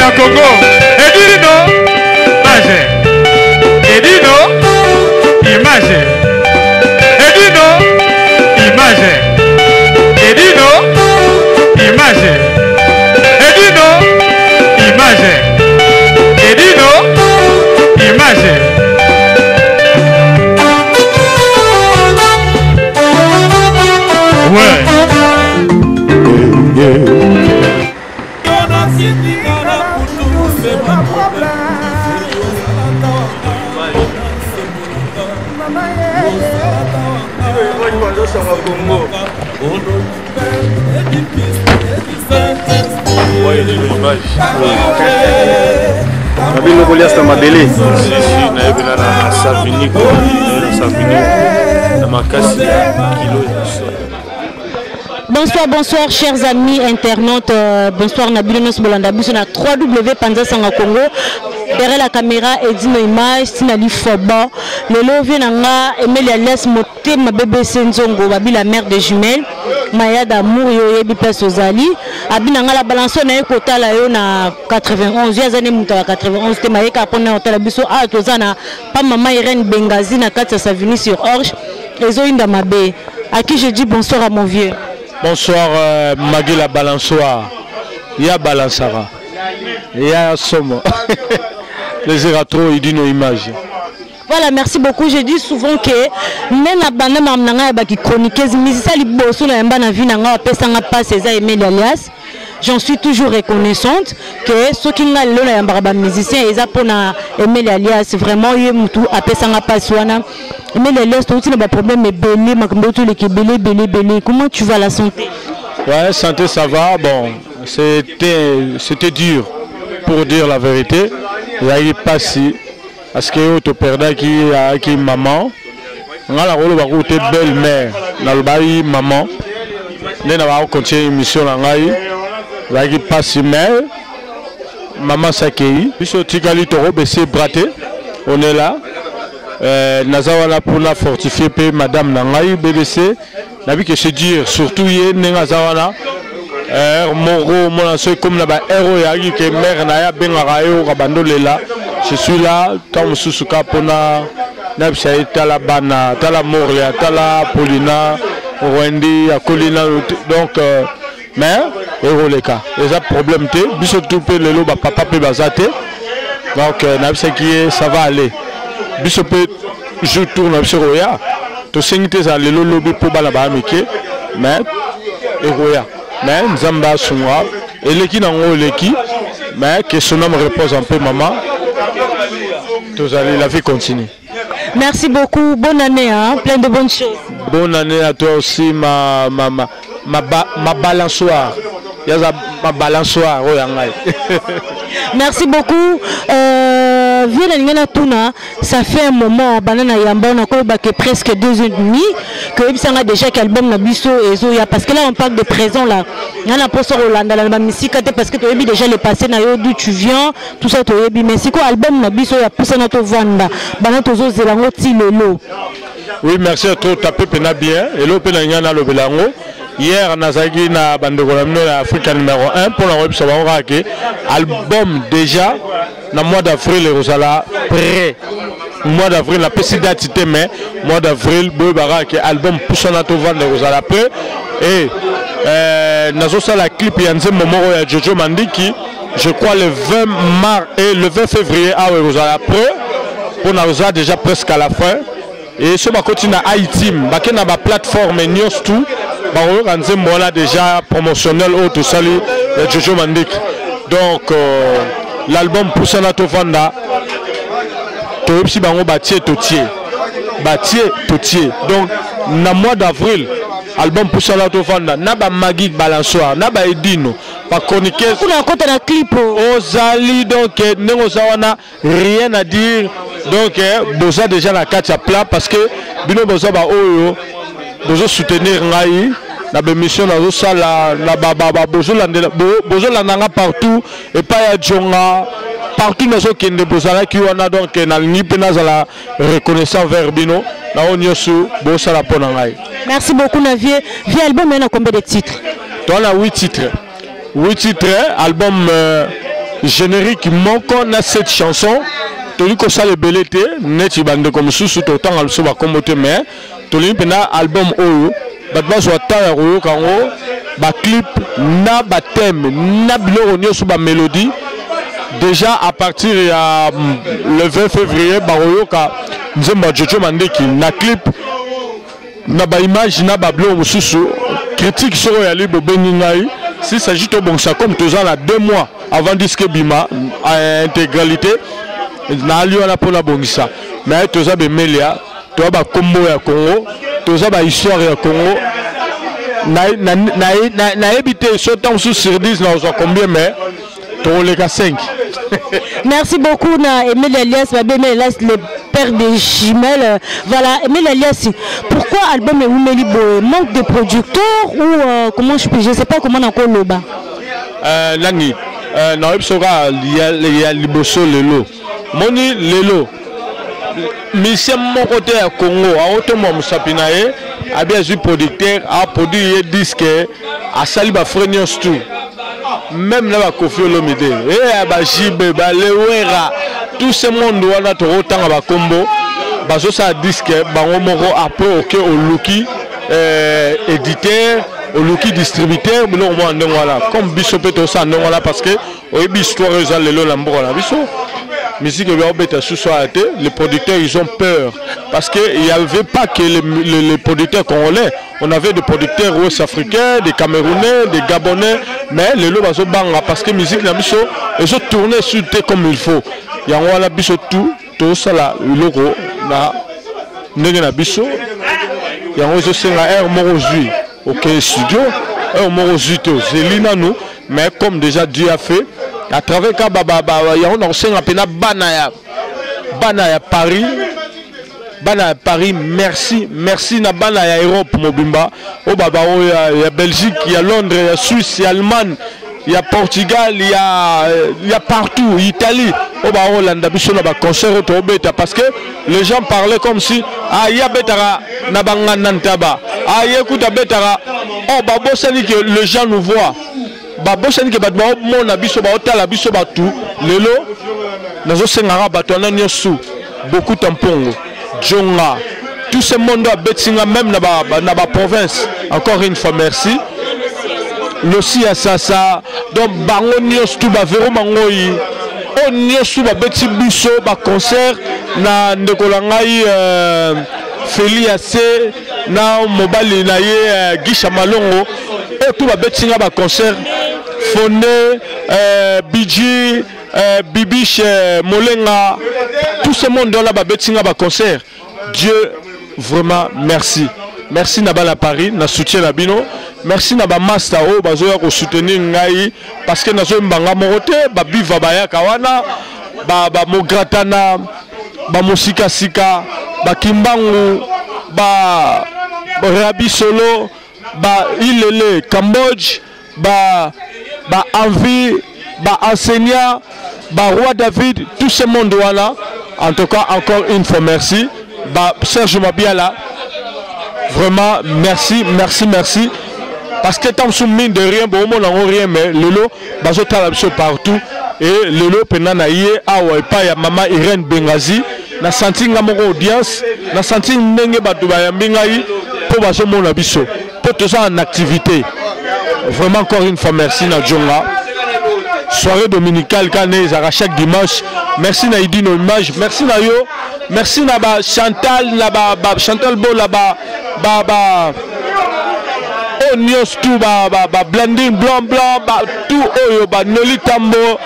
ya Congo. Edino image. Edino image. Edino image. Edino image. Edino image. Edino image. Ouais. Nabi noko lias na mabele. Si si nayebela na Savini ko na Savini na makasi ya kilo ya solo. Bonsoir, bonsoir, chers amis internautes. Euh, bonsoir, Nabilo Nos Bolanda Biso na 3W Panza Sanga Congo. Derrière la caméra, Edino Image, Tinali Fobo. Lelo vie nanga, Emelia Les Motema BBC Nzongo, Babi la mère des jumelles. Maya d'amour, yo yebi place ozali. Abi nanga la balance na ye kotala yo na 91. Yo azane mutu ya 91 te mayeka pona otala biso. Ah, tozana pa mama Irène Bengazi na kati ya Savigny sur Orge. Ezoyinda mabe. À qui je dis bonsoir à mon vieux. Bonsoir euh, Magui la balançoire. Ya balansara. Ya somo. Plaisir à trop idino image. Voilà, merci beaucoup. Je dis souvent que même à banda mamnanga ya baki chroniqueuse musicien liboso na yamba na vie na nga apesa nga passe eza Emile alias. J'en suis toujours reconnaissante que soki nga lelo na yambaka ba musicien eza pona Emile alias vraiment ye mutu apesa nga passe wana. Emile alias touti na ba problème ebele makambo otoleka ebele ebele ebele. Comment tu vas la santé? Ouais, santé ça va. Bon, c'était c'était dur pour dire la vérité. Il pas si parce que oyo toperdaki ayaki maman ngai nakoloba kutu te belle mère nalobaki maman nde na bakocontinue émission na ngai ezalaki mpasi mais maman sakei biso tikali tokobese bras te on est là euh, naza wana mpona fortifier mpe madame na ngai bbc Nabi que c'est dur surtout ye ndenge aza wana heure moko omona soki ekomi na ba heure oyo eyaki ke mare na ye abengaka ye oyoka bando olela je suis là ntango mosusu kaka mpona nayebisa ye tala bana tala morlia tala polina rwendi akoli nanu donc euh, mais ekoleka eza problème te biso tu mpe lelo bapapa mpe baza te donc euh, nayebisaki ye ça va aller biso mpe jour tour na biso ekoya tosengi te ezala lelo lobi mpo bana baya mike mais ekoya mais nzambe asunga eleki nango eleki mais que son âme repose un peu maman tozali la vie continue. Merci beaucoup. Bonne année, hein? plein de bonnes choses. Bonne année à toi aussi, ma, ma, ma, ma, ma balançoire. Yaza ma balançoire, oh, Merci beaucoup. Euh, viens na tuna, ça fait un moment, banana yamba, on a que presque deux ans et demi, que yebisanga déjà qu'album na biso ezoya parce que là on parle de présent là. Nga na poso Rolanda la misika te parce que tu déjà le passé na yo d'où tu viens, tout ça toyebi mais sikoyo album na biso ya pusana tovanda bana tozozela yango ti lelo. Oui, merci à toi, tape pena bien. Elo pena nga nalobela yango. Hier nazalaki na bandeko na bino ya Africa numéro 1 mpo na koyebisa bango kaka ke album déjà na mois d'avril ekozala prêt. Mois d'avril napesi date te mais mois d'avril boyeba kaka ke album pusana tovanda ekozala prêt. Et euh, nazosala clip ya nzembo moko ya Jojo Mandiki je crois le 20 mars et le 20 février awa ekozala prêt mpo naza déjà presque à la fin et so bakoti na iTeam bake na baplateforme nyonso tout bakoyoka nzembo wana déjà promotionnel oyo tosali ya Jojo Mandiki donc euh, l'album pusana tovanda toyebisi bango batie totie batie totie donc na mois d'avril album pusana tovanda na bamagi balançoire na baedino ba chroniqueuse kuna akota na clip ozali donc eh, ndenge oza wana rien à dire donc eh, boza déjà na kati ya plat parce que bino boza ba oyo bozo soutenir ngai na bemission nazosala na bozolanda nga partout epai ya jonga partout nazokende bozalaki wana donc eh, nalingi mpe nazala reconnaissant vers bino na oyo nyonso bosala mpo na ngai. Merci beaucoup na vieux. Vieux album na combien de titres? Toza na 8 titres. 8 titres album euh, Générique moko na cette chanson. Tolingi kosala ebele te neti bandeko mosusu, totanga biso bakombo te, mais tolingi mpenza album oyo bato bazwa temps ya koyoka yango, baclip na bathème na biloko nyonso, bamélodie. Déjà à partir ya le 20 février, bakoyoka nzembo ya Jojo Mandeki na clip, na baimage, na babiloko mosusu. Critique soko oyali, bobengi ngai. S'il s'agit tobongisa, comme toza na 2 mois avant disque bima intégralité, naali wana mpona bongisa. Mais toza bemelia, toza bakombo ya Congo, toza bahistoire ya Congo. Nayebi te so ntango mosusu sur 10 nakozwa combien, mais tokoleka 5. Merci beaucoup na Emile Elias, Babé Emile Elias, le père des jumelles. Voilà, Emile Elias, pourquoi album ewumeli boye? Manque de producteurs ou comment je peux, je sais pas comment on loba. Nani nayebi soki ya liboso lelo moni lelo musicien moko te ya Congo aotomba mosapi na ye abi azwi producteur, aproduire ye disque, asali bafrais nyonso tout, même na baKoffi Olomide e baJB, balewera, tout ce monde wana tokotanga bakombo, bazosala disque bango moko. Après oke oluki éditeur, oluki distributeur, biloko mwana ndenge wana. Comme biso mpe tosala ndenge wana, parce que oyebi histoire eza lelo na mboka na biso, musique ebi obeta susu aya te. Les producteurs, ils ont peur, parce que il y avait pas que les producteurs congolais, on avait des producteurs ouest africains, des Camerounais, des Gabonais, mais lelo bazobanga parce que musique na biso ezotourne sur te comme il faut. Yango wana biso tout tosala eloko na ndenge na biso. Yango ezosenga heure moko ozwi, okei studio, heure moko ozwi te, ozeli nanu. Mais comme déjà Dieu a fait à travers ka yango, na kosenga mpena bana ya Paris, bana ya Paris, merci, merci na bana ya Europe mobimba oyo baba oyo ya Belgique, ya Londres, ya Suisse, ya Allemagne, ya Portugal, ya partout, Italie, oyo baolanda biso na baconcert oyo toobeta. Parce que les gens parlaient comme si ah, ye abetaka na banganda ntaba, ah, ye kuta abetaka. Oh, babosani que les gens nous voient, babosani ke bato baomona biso, baotala biso. Bato lelo nazosengaka bato wana nyonso, Bokuta Mpongo, Jonga, tout ce monde abeti nga même na baprovince, encore une fois merci. Losi ya sasa, donc bango nyonso tu, bavero mangoi oyo nyonso babeti biso baconcert, na ndeko na ngai Feli ya se na mobali na ye Gisha Malongo, oyo tu babeti nga baconcert, Fonde, Biji, Bibiche, Molenga, tout ce monde là babeti nga baconcert. Dieu vraiment merci, merci na bana Paris na soutien na bino, merci na bamaster oyo bazoya kosoutenir ngai, parce que nazoyemba moko te. Babiva bayaka wana, bamogratana, bamosikasika, bakimbangu, ba Rabi Solo, ba Ilele Cambodge, ba envie, ba enseignant, ba roi David, tout ce monde wana. En tout cas, encore une fois merci, ba Serge Mabiala, vraiment merci, merci, merci, parce que tant sous mine de rien, bon, on n'a rien, mais lelo bazotala biso partout. Et lelo mpena na ye awa epai ya mama Irène Bengazi, na senti nga moko audience, na senti ndenge bato bayambi ngai mpo bazomona biso, mpo toza en activité. Vraiment, encore une fois merci na Jonga, soirée dominicale kane ezalaka chaque dimanche. Merci na Idino Image, merci na yo, merci na ba Chantal, na ba Chantal Bola, ba oyo nyonso tu, ba Blandine blanc blanc, ba tout oyo, ba Noli Tambo,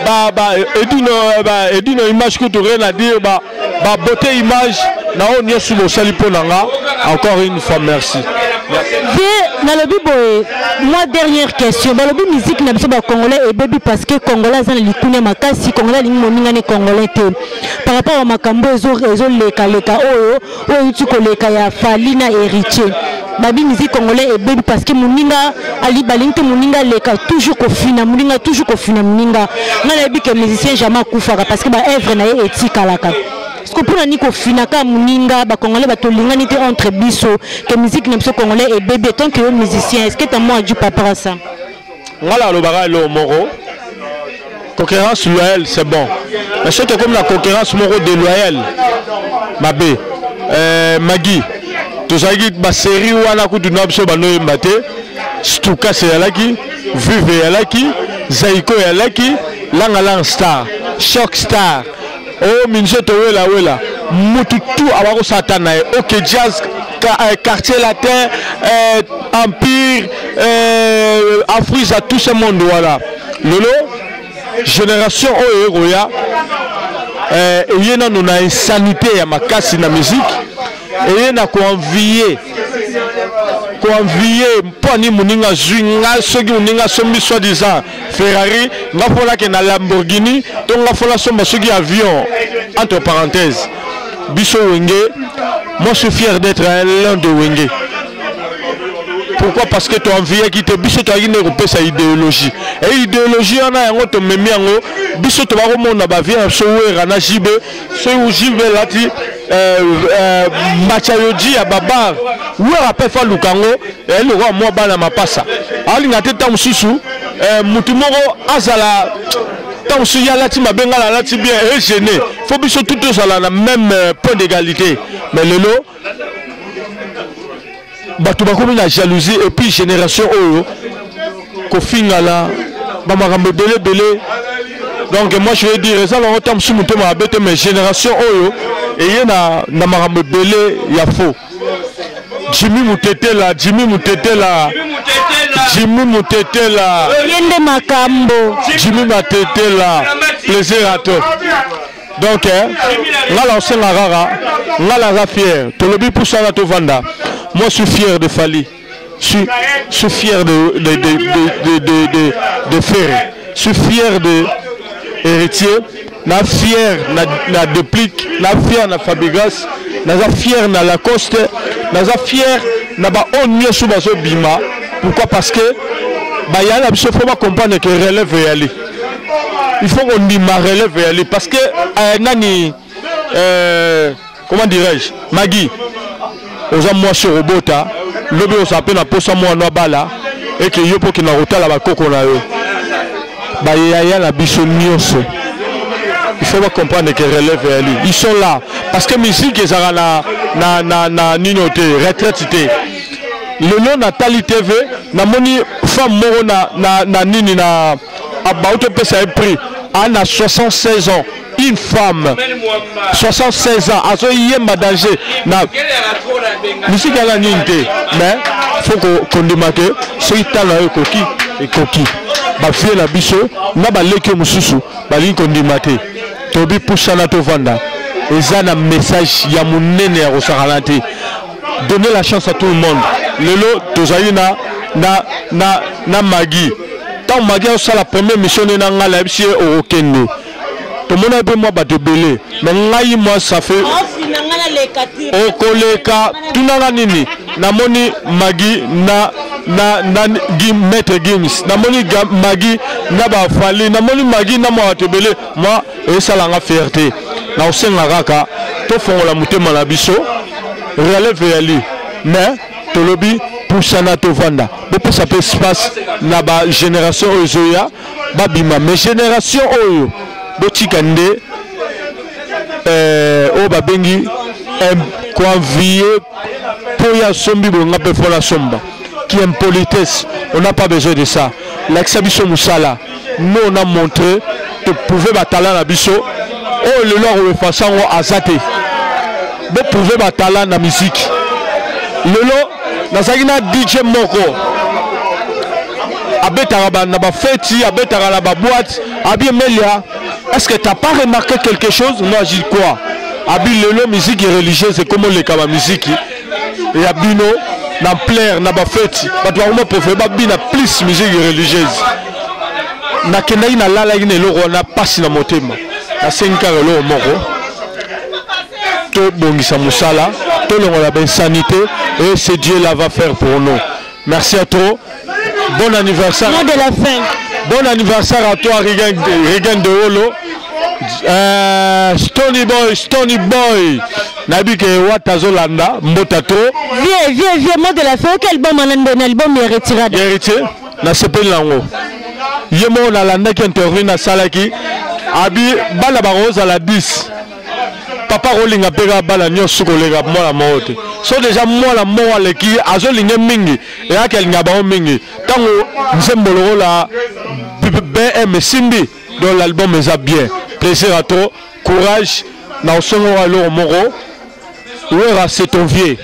ba Edino, ba Edino Image kutu rien à dire, ba Beauté Image, na oyo nyonso bosali mpo na nga, encore une fois merci. Vie nalobi boye, moi dernière question. Balobi musique na biso bacongolais ebebi parce que Congolais aza na likunya makasi, Congolais alingi moningani Congolais te. Par rapport ya makambo ezolekaleka oyo euti koleka ya Fally na Héritier, babi musique congolais ebebi parce que moninga balingi te moninga aleka, toujours kofina moninga, toujours kofina moninga. Ngai nayebi ke musicien jamais akufaka, parce que baœuvre na ye etikalaka. Parce que mpona nini kofinaka moninga? Bacongolais batolingani te entre biso, ke musique na biso congolais ebebi. Tant que yo musicien, est ce que ta moi du par rapport à ça? Nga na alobaka eloko moko. Concurrence loyale, c'est bon, mais soki tokomi na concurrence moko déloyale, mabe. Magi, tozalaki basérie wana kutu na biso banoyemba te. Stukas eyalaki, Vive eyalaki, Zaiko eyalaki, Langa Lang Star, Shock Star, o minzoto wela wela, mutu tu abakosala ta na ye. Ok Jazz, Quartier Latin, Empire, Afrisa, tout ce monde wana. Lelo génération oyo ekoya, eye nano na insanité ya makasi na musique, eye na koenvie koenvie mpo ani moninga azwi nga. Soki moninga asombi soi-disant Ferrari, nga mpo nakende na Lamborghini, to nga mpo nasomba soki avion. Entre parenthèses, biso Wenge, moi je suis fier d'être l'un de Wenge. Pourquoi? Parce que toenviaki te. Biso toyaki nde kopesa idéologie, e idéologie wana yango tomemi yango. Biso tobakomona bavie na biso Wera na JB. Soki JB elati machayoji ya babar, Wera mpe fa luka yango. Ezali lokola mwa bana mapasa, alinga te. Ntango mosusu mutu moko azala, ntango mosusu ye alati mabe, ngai alati bien, egêner. Faut biso tout tozala na même point d'égalité. Mais lelo bato bakomi na jalousie, et puis génération oyo kofingana, bamakambo ebele ebele. Donc moi je vais dire, eza nango ntango mosusu motema mabe te, mais génération oyo eye na makambo ebele ya faux. Jimmy Mutetela, Jimmy Mutetela, Jimmy Mutetela. Ye nde makambo. Jimmy Mutetela, plaisir à toi. Donc nga na osenga kaka, nga naza fier. Tolobi pusana tovanda. Moi je suis fier de Fally, je suis fier de Ferre, je suis fier de Héritier, na fier na Deplique, na fier na Fabregas, naza fier na Lacoste, naza fier na baoyo nyonso bazobima. Pourquoi? Parce que baya na biso, faut bacomprendre que relève eyali. Il faut kondima relève eyali, parce que nani, comment dirais-je, Magi, oza mwasi, okobota lobi, ozala mpe na posa mwana abala, eke yo mpo okenda kotala bakoko na yo, bayaya na biso nyonso. Il faut comprendre que relève eyali, ils sont là, parce que musique ezalaka na nino te, retraite te. Lelo natali TV, namoni femme moko na nini, na bauti opesa ye prix, ana 76 ans. Une femme 76 ans azoyemba danger na musique yana nini te. Mais faut kondima ke soki tala yo ekoki, ekoki. Bavie na biso na baleki oyo mosusu balingi kondima te. Tobi pusana tovanda, eza na message ya monene ya kosakana te. Donner la chance à tout le monde. Lelo tozali na Magi. Ntango Magi azosala première mission nde na ngai nayebisi ye okokende, tomona mpe mwa bato ebele. Mais ngai, moi ça fait okoleka tunanga nini, namoni Magi na Maître Gims, namoni Magi na bafali, namoni Magi na mwa bato ebele. Moi esalanga fierté. Na kosenga kaka tofongola motema na biso. Relève eyali, mais tolobi pusana tovanda, bopesa mpe espace na bagénération oyo ezoya babima. Mais génération oyo botika nde oyo babengi koenvie mpo ya sombi bonga mpe mpo nasomba, qui impolitesse. On n'a pas besoin de ça. Lakisa biso mosala. Nous on a montré, toprouve batalent na biso. Oyo lelo akoefasa yango aza te. Boprouve batalent na musique. Lelo nazalaki na DJ moko abetaka na bafeti, abetaka na baboîte. Abi: "Emelia, est-ce que t'as pas remarqué quelque chose?" Moi je dis: "Quoi?" Abi: "Lelo musique religieuse ekoma oleka bamusiki ya bino na plaire na bafeti. Bato bakoma préféré babina plus musique religieuse." Nakendaki, nalalaki na eloko wana, mpasi na motema. Nasengi kaka eloko moko: tobongisa mosala, tolongola bainsanité, et c'est Dieu là va faire pour nous. Merci à toi, bon anniversaire. Mot de la fin. Bon anniversaire à toi, Regan, Regan de Holo, Stony Boy, Stony Boy, nayebi ke wata azolanda mbota to. Vieux, vieux, vieux, mot de la fin. Ok, album wana, album ya Retirada. Héritier, nasepeli nango. Ye moko nalandaki interview nasalaki, abi bana bakozala 10, papa akolinga mpe kaka bana nyonso koleka mwana moko te. So deja mwana moko aleki, azolinge mingi, eyaki alinga bango mingi. Ntango nzembo lokola BM esimbi, donc l'album eza bien. Plaisir à trop, courage na osongoka eloko moko. Wera, c'est ton vieux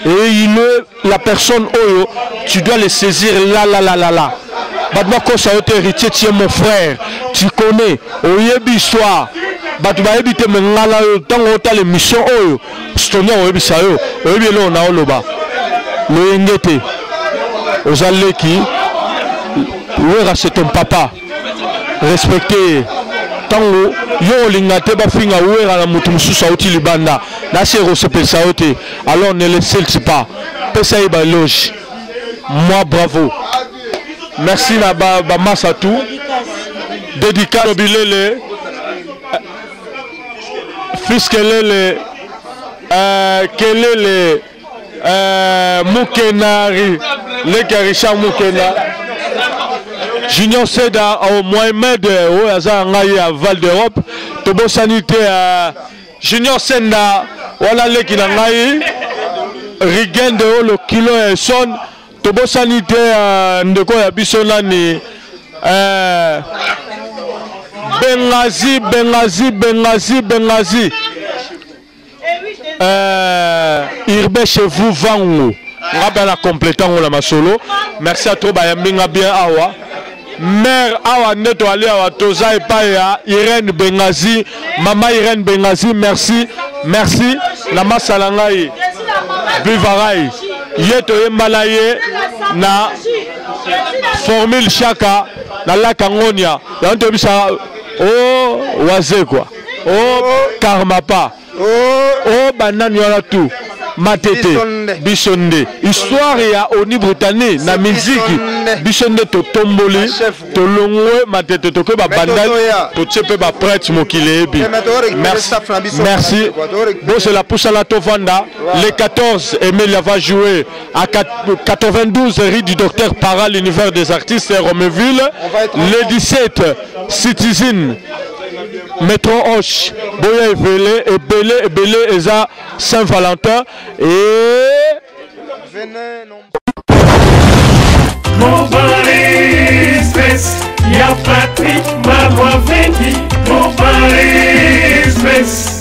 et il est la personne oyo tu dois le saisir là là là là là. Bato bakosa yo te, héritier, tu es mon frère, tu connais, oyebi histoire. Bato bayebi te, me ngala yo ntango otala émission oyo, stoner oyebisa yo, oyebi eloko na oloba loyenge te, oza leki. Wera, c'est ton papa, respecte ye. Ntango yo olinga te bafinga Wera na moto mosusu auti libanda, nasi ekosepelisa yo te. Alors ne l'insulte pas, pesa ye baloge. Moi, bravo, merci na bamasa ba tout. Dédicace bilele fils kelele, kelele, Mukenari, leki ya Richard Mukena, Junior Seda, au Mohamed oyo aza ya ngai ya Val d'Europe. Tobosani te Junior Senda wana, leki na ngai Rigende oyo lokilo ya Eson. Tobosani te ndeko ya biso nani, Bengazi, Bengazi, Bengazi, Bengazi, Irbe chez vous vangu nga bana complétant ngo na masolo. Merci à trop, bayambi nga bien awa. Mère awa nde toali awa, toza epai ya Irène Bengazi, mama Irène Bengazi. Merci, merci na masala ngai Bivarai, ye toyembala ye na formule Shaka na laka ngonia yango toyebisa o wazekwa o karmapa o banani wana tu matete. Biso nde histoire ya Oni Britannie na miziki, biso nde totomboli, tolongwe matete, tokoki babanda, totie mpe baprêtre, mokili eyebi. Merci, bozela pusana tovanda. Le 14, Emelia va jouer à 92 rue du Docteur Para, l'univers des artistes, Romainville. Le 17, Citizen Metro Hoche, boya ebele ebele ebele, eza Saint-Valentin et Global Express, ya Patrick Malwavendi. Global Express,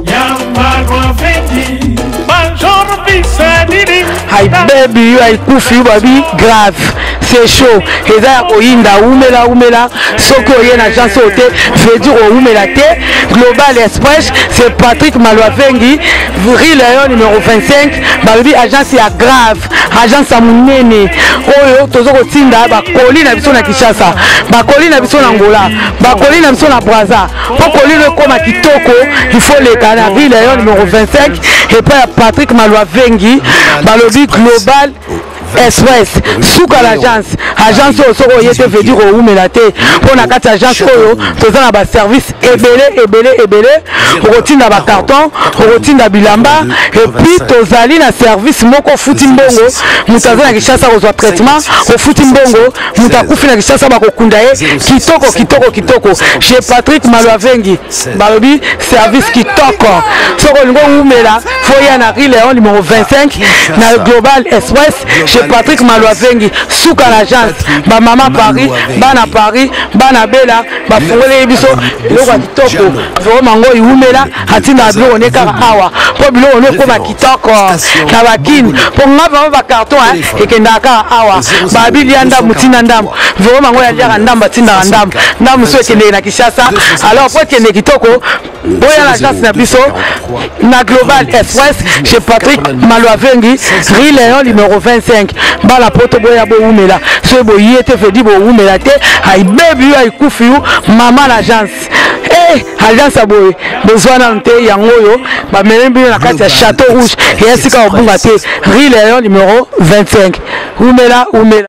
ya Malwavendi. Major Bisanini. Hi baby, yo aikufi yo babi grave, c'est chaud, eza ya koyinda. Umela umela, soki oye na agence oyo te, veut dire owumela te. Global Express, c'est Patrick Malwavengi, rue Léon numéro 25. Balobi agence ya grave, agence ya monene oyo toza kotinda bakoli na biso na Kinshasa, bakoli na biso na Angola, bakoli na biso na Braza. Mpo koli no ekóma kitoko, il faut leka na rue Léon numéro 25 epai ya Patrick Malwavengi. Balobi Global Express, suka l'agence. Agence oyo soki oye te, veut dire owumela te, mpo na kati ya agence oyo toza na baservice ebele ebele ebele. Okotinda bacarton, okotinda bilamba, et puis tozali na service moko, ofuti mbongo, moto aza na Kinshasa kozwa traitement, ofuti mbongo, moto akufi na Kinshasa bakokunda ye kitoko kitoko kitoko chez Patrick Malwavengi. Balobi service kitoko. Soki olingi owumela, faut ya na rue Léon numéro 25 na Global Express chez Patrick Malwavengi, suka na agence. Bamama Paris, bana Paris, bana Bela, bafungoleli biso eloko ya kitoko vraiment ngo iwumela. Atindaka biloko ne kaka awa mpo biloko ne ekóma kitoko na bakini, mpo nga vraiment bacarton ekendaka kaka awa. Babi lia ndambu, ntina ndambu, vraiment ngo yaliaka ndambu, atindaka ndambu ndambu so ekendeke na Kinshasa. Alors po ekende kitoko, boya na agence na biso na Global Express chez Patrick Malwavengi, rue Léon numéro 25. Bala poto, boya bowumela. Soki boye te, vedi bowumela te. Aibebi yo, aikufi yo mama na agence. Eh, agence ya boye bozwa nanu te. Yango oyo bamemi bino na kati ya Château Rouge, eya sika kobunga te, rue Léon numéro 25. Umela umela.